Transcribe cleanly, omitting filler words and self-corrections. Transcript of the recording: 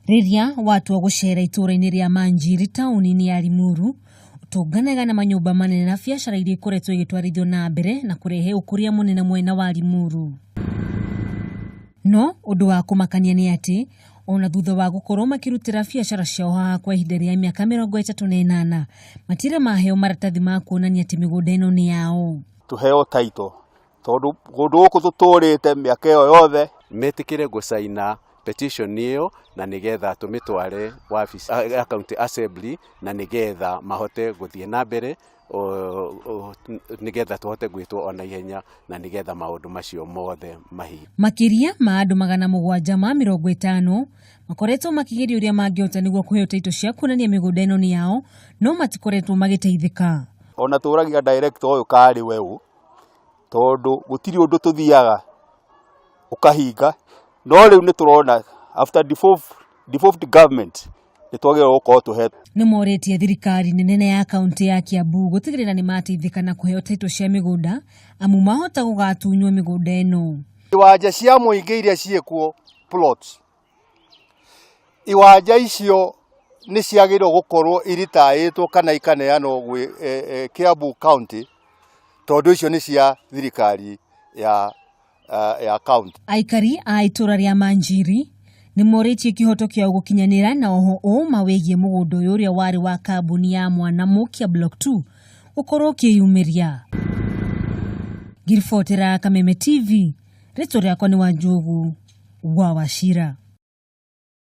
Rĩrĩa watua gũcera itũũra-inĩ rĩa Manjiri taũni-inĩ ya Limuru, ũtũnganaga na manyũmba manene na biacara iria ikoretwo igĩtwarithio na mbere na kũrehe ũkũria mũnene mwena wa Limuru. No ũndũ wa kũmakania nĩ atĩ ona thutha wa gũkorwo makĩrutĩra biacara ciao haha kwa ihinda rĩa mĩaka 38, matirĩ maheo maratathi ma kuonania atĩ mĩgũnda ĩno nĩ yao. Tũheo title tondũ kũndũ gũkũ tũtũrĩte mĩaka ĩyo yothe. Metĩkĩre gũcaina petition ĩyo na nĩgetha tũmĩtware wabici ya county assembly na nĩgetha mahote gũthiĩ na mbere nĩgetha tũhote gwĩtwo o na ihenya na nĩgetha maũndũ macio mothe mahinge. Makĩria ma andũ 750 makoretwo makĩgeria ũrĩa mangĩhota nĩguo kũheo taito cia kuonania mĩgũnda ĩno nĩ yao, no matikoretwo magĩteithĩka. Ona tũragia director ũyũ karĩ we ũ, tondũ gũtirĩ ũndũ tũthiaga ũkahinga, no rĩu nĩ tũrona after devolved government nĩ twagĩrĩirwo gũkorwo tũhetwo. Nĩ morĩtie thirikari nene ya kaunti ya Kiambu gũtigĩrĩra nĩ mateithĩka na kũheo taito cia mĩgũnda amu mahota gũgatunywo mĩgũnda ĩno. Iwanja cia mũingĩ iria ciĩkuo plots, iwanja icio nĩ ciagĩrĩirwo gũkorwo iritaĩtwo kana ikaneanwo gwĩ Kiambu County tondũ icio nĩ cia thirikari ya county. Aikari a itũra rĩa Manjiri nĩ morĩtie kĩhoto kĩao gũkinyanĩra na oho ũma wĩgiĩ mũgũnda ũyũ ũrĩa warĩ wa kambuni ya Mwanamukia Block 2 ũkorwo ũkĩyumĩria. Ngiribotera Kameme TV, rĩtwa rĩakwa nĩ Wanjugu wa Wachira.